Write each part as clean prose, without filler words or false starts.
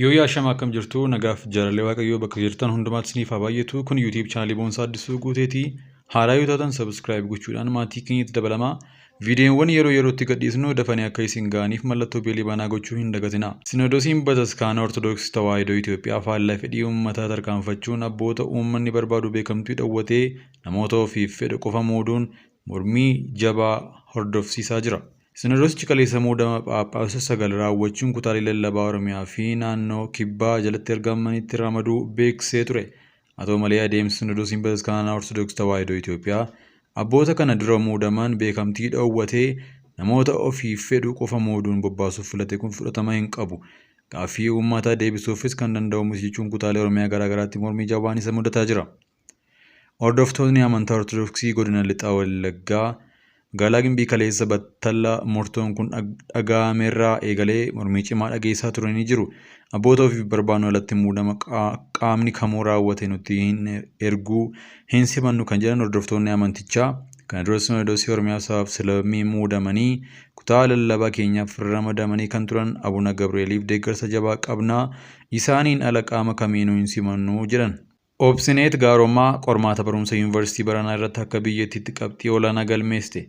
Yooyyaa ashama, akkam jirtu? Nagaaf jaalallee Waaqayyoo bakka jirtan hundumaatti isiniif haa baay'atu. Kun YouTube chaanalii Boonsaa Addisuu Guuteetii. Haaraa yoo taatan subscribe gochuudhaan maatii keenyatti dabalamaa. Viidiyoowwan yeroo yerootti gadhiisnu dafanii akka isin ga'aniif mallattoo beelii banaa gochuu hin dagatinaa. Sinoodosiin Bataskaana Ortodoksii Tawaahidoo Itoophiyaa faallaa fedhii uummataa tarkaanfachuun abboota uummanni barbaadu beekamtii dhowwatee namoota ofiif fedhu qofa muuduun mormii jabaa hordofsiisaa jira. Sinoodosichi kaleessa muudama Phaaphaasota 9 raawwachuun kutaalee lallabaa Oromiyaa fi naannoo Kibbaa jalatti argamanitti ramaduu beeksisee ture. Haa ta'u malee, adeemsi Sinoodosiin Bataskaana Ortodoksii Tawaahidoo Itoophiyaa abboota kana dura muudaman beekamtii dhowwatee namoota ofiif fedhu qofa muuduun bobbaasuuf filate kun fudhatama hin qabu. Gaaffii uummataa deebisuufis kan danda'u miti jechuun kutaalee Oromiyaa garaagaraatti mormii jabaan isa mudataa jira. Hordoftootni amantaa Ortodoksii godina Lixa Wallaggaa magaalaa Gimbii kaleessa battala murtoon kun dhaga'amerraa eegalee mormii cimaa dhageessaa turanii jiru. Abboota ofiif barbaannu alatti muudama qaamni kamuu raawwate nuti hin erguu, hin simannu kan jedhan hordoftoonni amantichaa, kana dura Sinoodosii Oromiyaa sabaaf sablammii muudamanii kutaa lallabaa keenyaaf ramadamanii kan turan Abuna Gabreeliif deeggarsa jabaa qabna, isaaniin ala qaama kamiinuu hin simannu jedhan. Obsineet Gaarommaa qormaata barumsa Yuunivarsiitii baranaa irratti akka biyyattiitti qabxii olaanaa galmeessite.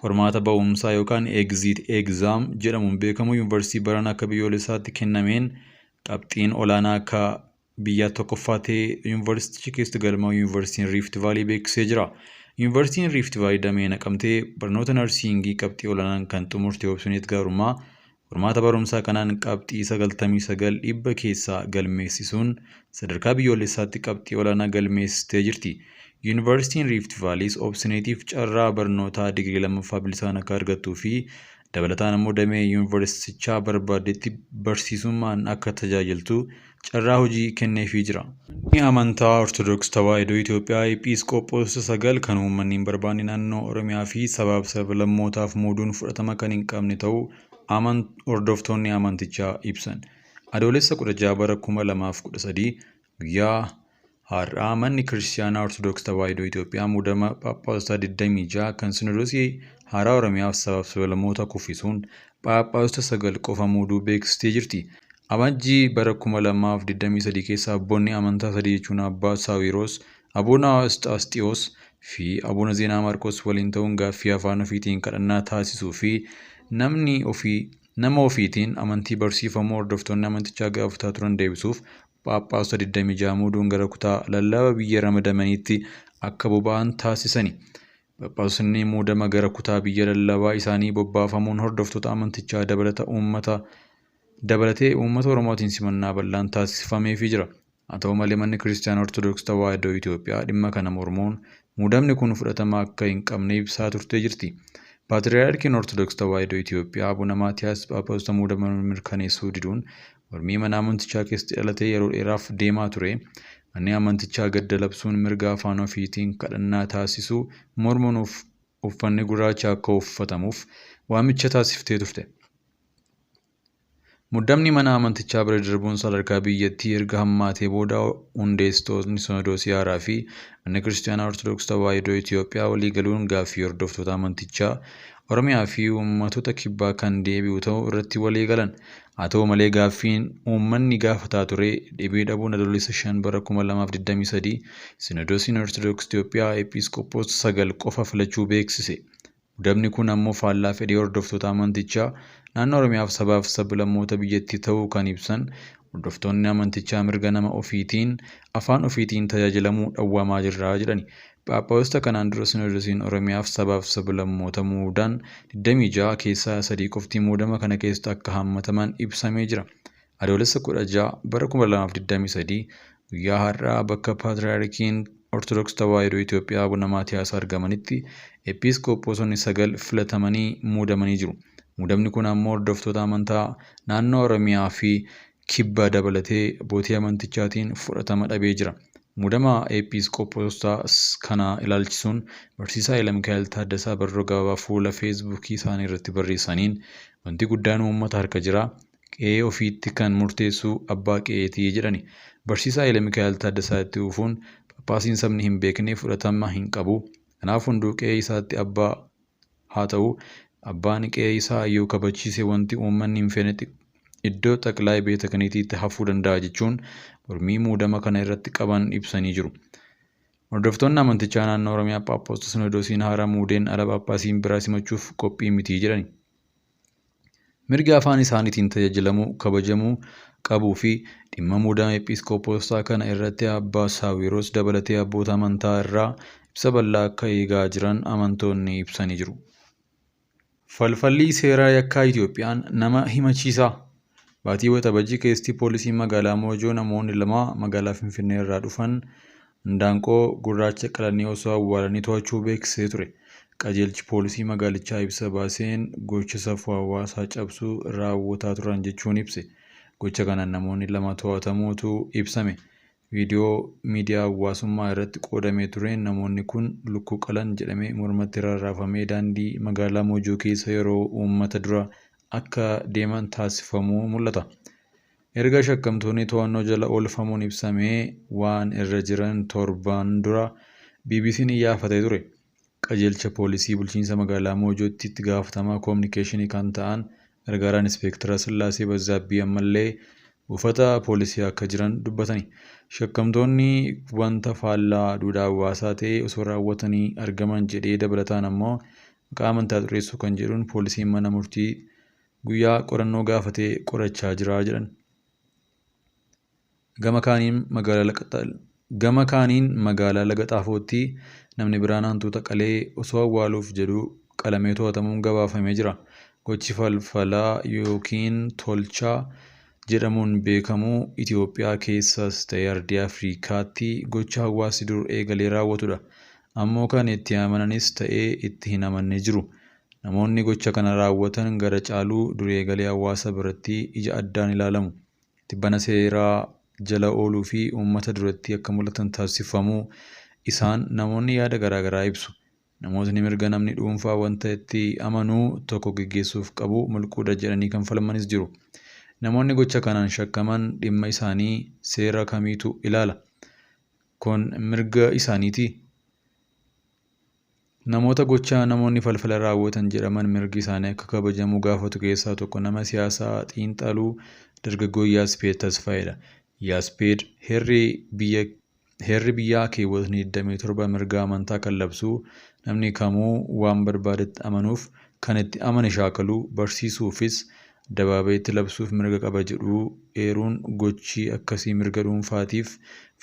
Qormaata ba'umsaa yookaan Exit Exam jedhamuun beekamu Yuunivarsiitii barana akka biyyoolessaatti kennameen qabxiin olaanaa akka biyyaatti tokkoffaa ta'ee Yuunivarsiiticha keessatti galmaa'uu Yuunivarsiitiin Riift Vaalii beeksisee jira. Yuunivarsiitiin Riift Vaalii damee Naqamtee barnoota Narsiingii qabxii olaanaan kan xumurte Obsineet Gaarummaa Qormaata barumsaa kanaan qabxii 99 dhibba keessaa galmeessisuun sadarkaa biyyoolessaatti qabxii olaanaa galmeessistee jirti. Yuunivarsiitiin Riift Vaaliis Obsineetiif carraa barnootaa digirii lammaffaa bilisaan akka argattuu fi dabalataan ammoo damee yuunivarsiitichaa barbaaddetti barsiisummaan akka tajaajiltu carraa hojii kenneefii jira. Manni Amantaa Ortodoks Tawaahidoo Itoophiyaa Ephiis Qoophoosota 9 kan uummanni hin barbaanne naannoo Oromiyaa fi sabaaf sablammootaaf muuduun fudhatama kan hin qabne ta'uu hordoftoonni amantichaa ibsan. Adoolessa 16 bara 2013 guyyaa har'aa Manni Kiristiyaanaa Ortodoks Tawaahidoo Itoophiyaa muudama Phaaphaasota 26 kan Sinoodosii Haaraa Oromiyaaf sabaaf sablammoota kuffisuun Phaaphaasota 9 qofa muuduu beeksistee jirti. Amajjii bara 2023 keessa abboonni amantaa sadii jechuun Abbaa Saawiroos, Abuna Isxaasxiyoos fi Abuna Zeenaa Maarqos waliin ta'uun gaaffii afaan ofiitiin kadhannaa taasisuu fi namni ofii nama ofiitiin amantii barsiifamuu hordoftoonni amantichaa gaafataa turan deebisuuf Phaaphaasota 26 muuduun gara kutaa lallaba biyya ramadamaniitti akka boba'an taasisani. Phaaphaasonni muudama gara kutaa biyya lallabaa isaanii bobbaafamuun hordoftoota amantichaa dabalata uummata dabalatee uummata Oromootiin simannaa bal'aan taasifameefii jira. Haa ta'u malee, Manni Kiristiyaana Ortodoks Tawaahidoo Itoophiyaa dhimma kana mormuun muudamni kun fudhatama akka hin qabne ibsaa turtee jirti. Paatiriyaarkiin Ortodoks Tawaahidoo Itoophiyaa Abuna Maatiyaas Phaaphaasota muudaman mirkaneessuu diduun mormii mana amantichaa keessatti dhalatee yeroo dheeraaf deemaa ture. Manni amantichaa gadda labsuun mirga afaan ofiitiin kadhannaa taasisuu mormuun uffanni gurraachi akka uffatamuuf waamicha taasiftee turte. Muddamni mana amantichaa bira darbuun sadarkaa biyyattii erga hammaatee booda hundeessitootni Sinodoosii haaraa fi Manni Kiristiyaanaa Ortodoks Tawaahidoo Itoophiyaa walii galuun gaaffii hordoftoota amantichaa Oromiyaa fi Uummatoota Kibbaa kan deebi'u ta'uu irratti walii galan. Haa ta'u malee, gaaffiin uummanni gaafataa ture deebii dhabuun Adoolessa 5 bara 2023 Sinodoosiin Ortodoks Itoophiyaa Ephiisqophoosota 9 qofa filachuu beeksise. Muddamni kun ammoo faallaa fedhii hordoftoota amantichaa naannoo Oromiyaaf sabaaf sab-lammoota biyyattii ta'uu kan ibsan hordoftoonni amantichaa mirga nama ofiitiin afaan ofiitiin tajaajilamuu dhawwamaa jirra jedhani. Phaaphaasota kanaan dura Sinoodosiin Oromiyaaf sabaaf sab-lammoota muudan 26 keessaa 3 qofti muudama kana keessatti akka hammataman ibsamee jira. Adoolessa 16 bara 2023 guyyaa har'aa bakka Paatiriyaarikiin Ortodoks Tawaahidoo Itoophiyaa Abuna Maatiyaas argamanitti Ephiis Qoophoosonni 9 filatamanii muudamanii jiru. Muudamni kun ammoo hordoftoota amantaa naannoo Oromiyaa fi Kibba dabalatee abbootii amantichaatiin fudhatama dhabee jira. Muudama Ephiis Qoophoosota kana ilaalchisuun Barsiisaa Hayilamikaa'el Taaddasaa barruu gabaabaa fuula Feesbuukii isaanii irratti barreessaniin, wanti guddaan uummata harka jira, Qe'ee ofiitti kan murteessu abbaa qe'eeti jedhani. Barsiisaa Hayilamikaa'el Taaddasaa itti fufuun, Phaaphaasiin sabni hin beekne fudhatama hin qabu. Kanaaf hunduu qe'ee isaatti abbaa haa ta'u. Abbaan qe'ee isaa yoo kabachiise wanti uummanni hin feene iddoo Xaqilaayi Beeta Kiniitiitti hafuu danda'a jechuun mormii muudama kana irratti qaban ibsanii jiru. Hordoftoonni amantichaa naannoo Oromiyaa Phaaphaasota Sinodoosiin haaraa muudeen ala Phaaphaasiin biraa simachuuf qophii miti jedhani. Mirga afaan isaaniitiin tajaajilamuu kabajamuu qabuu fi dhimma muudama Epiiskooposaa kana irratti Abbaa Saawiroos dabalatee abboota amantaa irraa ibsa bal'aa akka eegaa jiran amantoonni ibsanii jiru. Falfalli seera yakkaa Itoophiyaan nama himachiisaa? Baatii Waxabajjii keessatti poolisiin magaalaa Moojoo namoonni lama magaalaa Finfinnee irraa dhufan Indaanqoo gurraacha qalanii osoo awwaalanii to'achuu beeksisee ture. Qajeelchi poolisii magaalichaa ibsa baaseen gocha safuu hawaasaa cabsuu raawwataa turan jechuun ibse. Gocha kanaan namoonni lama to'atamuutu ibsame. Viidiyoo miidiyaa hawaasummaa irratti qoodamee tureen namoonni kun lukkuu qalan jedhamee mormatti rarraafamee daandii magaalaa Moojoo keessa yeroo uummata dura akka deeman taasifamuu mul'ata. Erga shakkamtoonni to'annoo jala oolfamuun ibsamee waan irra jiran torban dura BBC'n iyyaafatee ture. Qajeelcha poolisii bulchiinsa magaalaa Moojootti itti gaafatamaa koominikeeshinii kan ta'an gargaaraan Inspeektara Sillaasee Bazzaabbii ammallee buufata poolisii akka jiran dubbatani. Shakkamtoonni wanta faallaa duudhaa hawaasaa ta'e osoo raawwatanii argaman jedhee dabalataan ammoo maqaa amantaa xureessuu kan jedhuun poolisiin mana murtii guyyaa qorannoo gaafatee qorachaa jira jedhan. Gama kaaniin magaalaa Laga Xaafootti namni biraan hantuuta qalee osoo awwaaluuf jedhu qalamee to'atamuun gabaafamee jira. Gochi falfalaa yookiin tolchaa jedhamuun beekamu Itoophiyaa keessas ta'e ardii Afrikaatti gocha hawaasni dur eegalee raawwatudha. Ammoo kan itti amananis ta'ee itti hin amanne jiru. Namoonni gocha kana raawwatan gara caaluu dur eegalee hawaasa biratti ija addaan ilaalamu. Tibbana seeraa jala ooluu fi uummata duratti akka mul'atan taasifamuu isaan namoonni yaada garaagaraa ibsu. Namootni mirga namni dhuunfaa wanta itti amanuu tokko geggeessuuf qabu mulquudha jedhanii kan falmanis jiru. Namoonni gocha kanaan shakkaman dhimma isaanii seera kamiitu ilaala? Kun mirga isaaniitii? Namoota gocha namoonni falfala raawwatan jedhaman mirgi isaanii akka kabajamu gaafatu keessaa tokko nama siyaasaa xiinxaluu dargaggoo Iyyaaspeed Tasfaayeedha. Iyyaaspeed heerri biyyaa keewwatni 27 mirga amantaa kan labsu namni kamuu waan barbaadetti amanuuf kan itti amane shaakaluu barsiisuufis addabaabayitti labsuuf mirga qaba jedhu eeruun gochi akkasii mirga dhuunfaatiif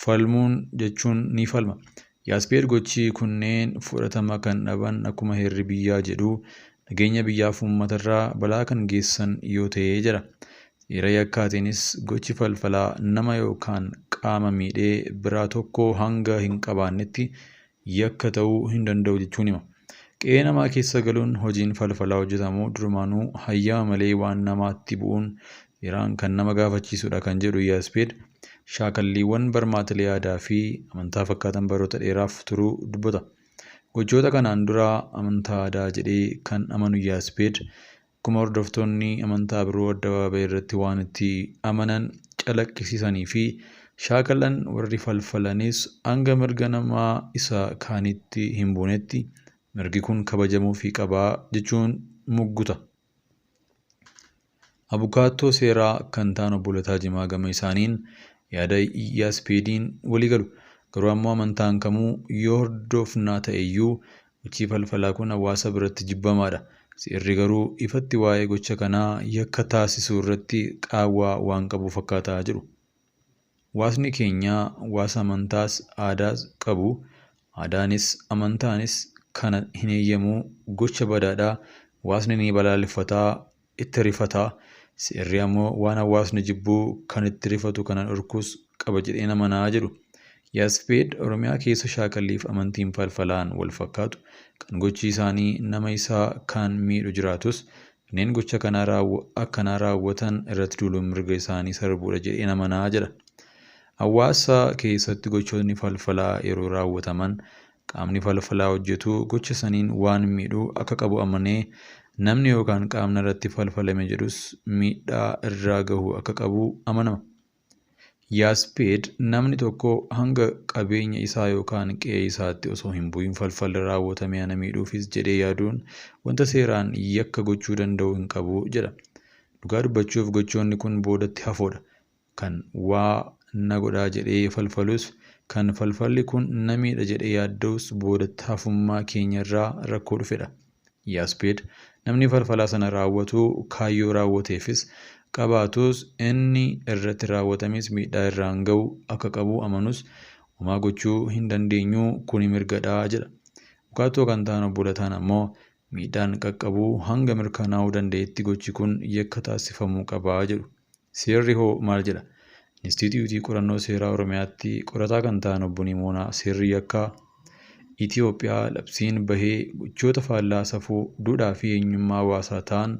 falmuun jechuun ni falma. Iyyaaspeed gochi kunneen fudhatama kan dhaban akkuma heerri biyyaa jedhu nageenya biyyaaf uummatarraa balaa kan geessan yoo ta'e jedha. Seera yakkaatiinis gochi falfalaa nama yookaan qaama miidhee biraa tokko hanga hin qabaannetti yakka ta'uu hin danda'u jechuun hima. Qe'ee namaa keessa galuun hojiin falfalaa hojjetamu durumaanuu hayyama malee waan namaatti bu'uun seeraan kan nama gaafachiisudha kan jedhu Iyyaaspeed shaakalliiwwan barmaatilee aadaa fi amantaa fakkaatan baroota dheeraaf turuu dubbata. Gochoota kanaan dura amantaa aadaa jedhee kan amanu Iyyaaspeed akkuma hordoftoonni amantaa biroo addabaabayii irratti waan itti amanan calaqqisiisanii fi shaakalan warri falfalanis hanga mirga namaa isa kaanitti hin buunetti mirgi kun kabajamuufii qabaa jechuun mugguta. Abukaattoo seeraa kan ta'an obbo Lataa Jimaa gama isaaniin yaada Iyyaaspeediin walii galu. Garuu ammoo amantaan kamuu yoo hordofnaa ta'e iyyuu gochi falfalaa kun hawaasa biratti jibbamaadha. Seerri garuu ifatti waa'ee gocha kanaa yakka taasisuu irratti qaawwaa waan qabu fakkaataa jedhu. Hawaasni keenya hawaasa amantaas aadaas qabu. Aadaanis amantaanis kana hin eeyyamu gocha badaadhaa. Hawaasni ni balaaleffataa itti rifataa. Seerri ammoo waan hawaasni jibbuu kan itti rifatu kana dhorkuus qaba jedheen amanaa jedhu. Iyyaaspeed Oromiyaa keessa shaakalliif amantiin falfalaan wal fakkaatu kan gochi isaanii nama isaa kan miidhu jiraatus kanneen gocha akkanaa raawwatan irratti duuluun mirga isaanii sarbuudha jedheen amanaa jedha. Hawaasa keessatti gochoonni falfalaa yeroo raawwataman qaamni falfalaa hojjetu gocha saniin waan miidhuu akka qabu amanee namni yookaan qaamni irratti falfalame jedhus miidhaa irraa gahu akka qabu amanama. Iyyaaspeed namni tokko hanga qabeenya isaa yookaan qe'ee isaatti osoo hin bu'in falfalli raawwatame ana miidhuufis jedhee yaaduun wanta seeraan yakka gochuu danda'u hin qabu jedha. Dhugaa dubbachuuf gochoonni kun boodatti hafoodha. Kan waa na godhaa jedhee falfalus, kan falfalli kun na miidha jedhee yaadda'us boodatti hafummaa keenyarraa rakkoo dhufedha. Yaaspeed namni falfalaa sana raawwatu kaayyoo raawwateefis qabaatus inni irratti raawwatames miidhaa irraan ga'u akka qabu amanus homaa gochuu hin dandeenyu, kuni mirgadha jedha. Bukaattoo kan ta'an obbo Lataan ammoo miidhaan qaqqabuu hanga mirkanaa'uu danda'etti gochi kun yakka taasifamuu qaba jedhu. Seerri hoo maal jedha? Inistiitiyuutii Qorannoo Seeraa Oromiyaatti qorataa kan ta'an obbo Nimoonaa seerri yakkaa Itiyoophiyaa labsiin bahee gochoota faallaa safuu, duudhaa fi eenyummaa hawaasaa ta'an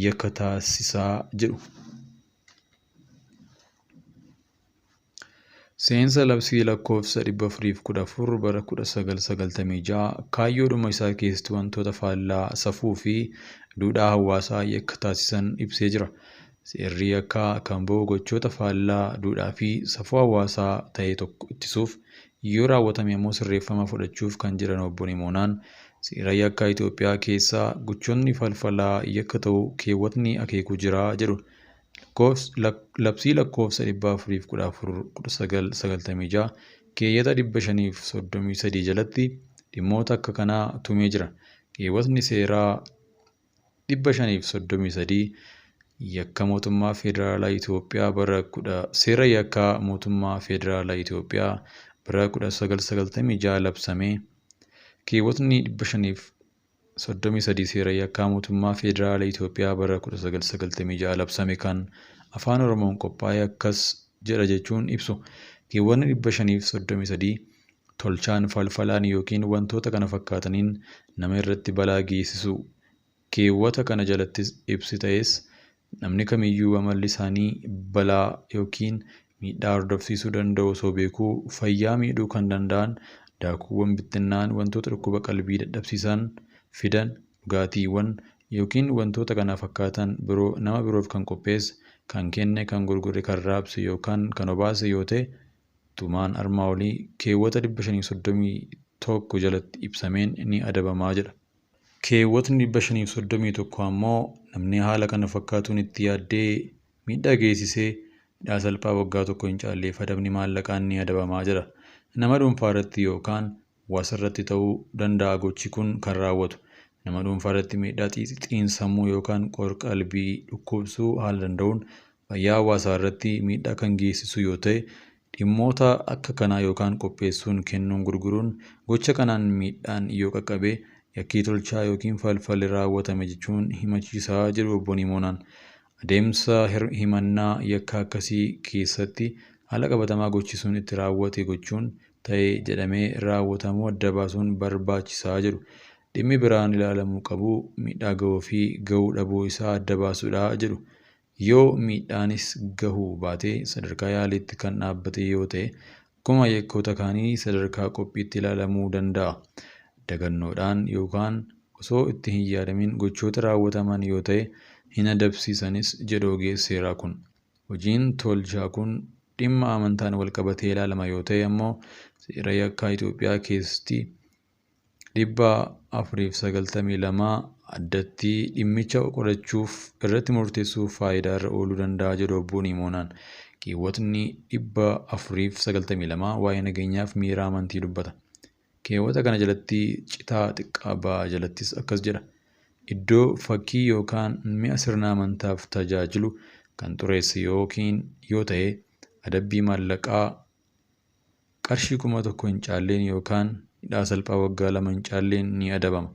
yakka taasisaa jedhu. Seensa labsii lakkoofsa 414 bara 1996 kaayyoodhuma isaa keessatti wantoota faallaa safuu fi duudhaa hawaasaa yakka taasisan ibsee jira. Seerri yakkaa kan bahu gochoota faallaa duudhaa fi safuu hawaasaa ta'e tokko ittisuuf yoo raawwatame ammoo sirreeffama fudhachuuf kan jedhan obbo Nimoonaan seera yakkaa Itoophiyaa keessaa gochoonni falfalaa yakka ta'u keewwatni akeeku jira jedhu. Labsii lakkoofsa 414 1996 keeyyata 533 jalatti dhimmoota akka kanaa tumee jira. Keewwatni seeraa 533 yakka mootummaa federaalaa Itoophiyaa bara seera yakkaa mootummaa federaalaa Itoophiyaa bara 1996 labsame keewwatni 533 seera yakkaa mootummaa federaalaa Itoophiyaa bara 1996 labsame kan afaan Oromoon qophaa'e akkas jedha jechuun ibsu. Keewwatni 533 tolchaan, falfalaan yookiin wantoota kana fakkaataniin nama irratti balaa geessisu. Keewwata kana jalattis ibsi ta'es namni kamiyyuu amalli isaanii balaa yookiin miidhaa hordofsiisuu danda'u osoo beekuu fayyaa miidhuu kan danda'an daakuuwwan bittinnaan, wantoota dhukkuba qalbii dadhabsiisan fidan, dhugaatiiwwan yookiin wantoota kana fakkaatan biroo nama biroof kan qopheesse, kan kenne, kan gurgure, kan raabse yookaan kan obaase yoo ta'e tumaan armaa olii keewwata 531 jalatti ibsameen ni adabamaa jedha. Keewwatni 531 ammoo namni haala kana fakkaatuun itti yaaddee miidhaa geessisee hidhaa salphaa waggaa tokko hin caalleef adabni maallaqaan ni adabamaa jedha. Nama dhuunfaa irratti yookaan hawaasa irratti ta'uu danda'a gochi kun kan raawwatu. Nama dhuunfaa irratti miidhaa xiinsammuu yookaan qorqalbii dhukkubsuu haala danda'uun fayyaa hawaasaa irratti miidhaa kan geessisu yoo ta'e dhimmoota akka kanaa yookaan qopheessuun, kennuun, gurguruun gocha kanaan miidhaan yoo qaqqabe yakkii tolchaa yookiin falfalli raawwatame jechuun himachiisaa jedhu obbo Nimoonaan. Adeemsa himannaa yakka akkasii keessatti haala qabatamaa gochi sun itti raawwate gochuun ta'e jedhamee raawwatamuu adda baasuun barbaachisaa jedhu. Dhimmi biraan ilaalamuu qabu miidhaa gahuu fi gahuu dhabuu isaa adda baasuudha jedhu. Yoo miidhaanis gahuu baate sadarkaa yaaliitti kan dhaabbate yoo ta'e akkuma yakkoota kaanii sadarkaa qophiitti ilaalamuu danda'a. Dagannoodhaan yookaan osoo itti hin yaadamin gochoota raawwataman yoo ta'e hin adabsiisanis jedhu ogeessi seeraa kun. Hojiin tolchaa kun dhimma amantaan wal qabatee ilaalama yoo ta'e ammoo seera yakkaa Itoophiyaa keessatti 492 addatti dhimmicha qorachuuf irratti murteessuuf faayidaa irra ooluu danda'a jedhu obbo Nimoonaan. Keewwatni 492 waa'ee nageenyaaf miira amantii dubbata. Keewwata kana jalatti citaa xiqqaa ba'aa jalattis akkas jedha. Iddoo fakkii yookaan mi'a sirna amantaaf tajaajilu kan xureesse yookiin yoo ta'e adabbii maallaqaa qarshii 1000 hin caalleen yookaan hidhaa salphaa waggaa 2 hin caalleen ni adabama.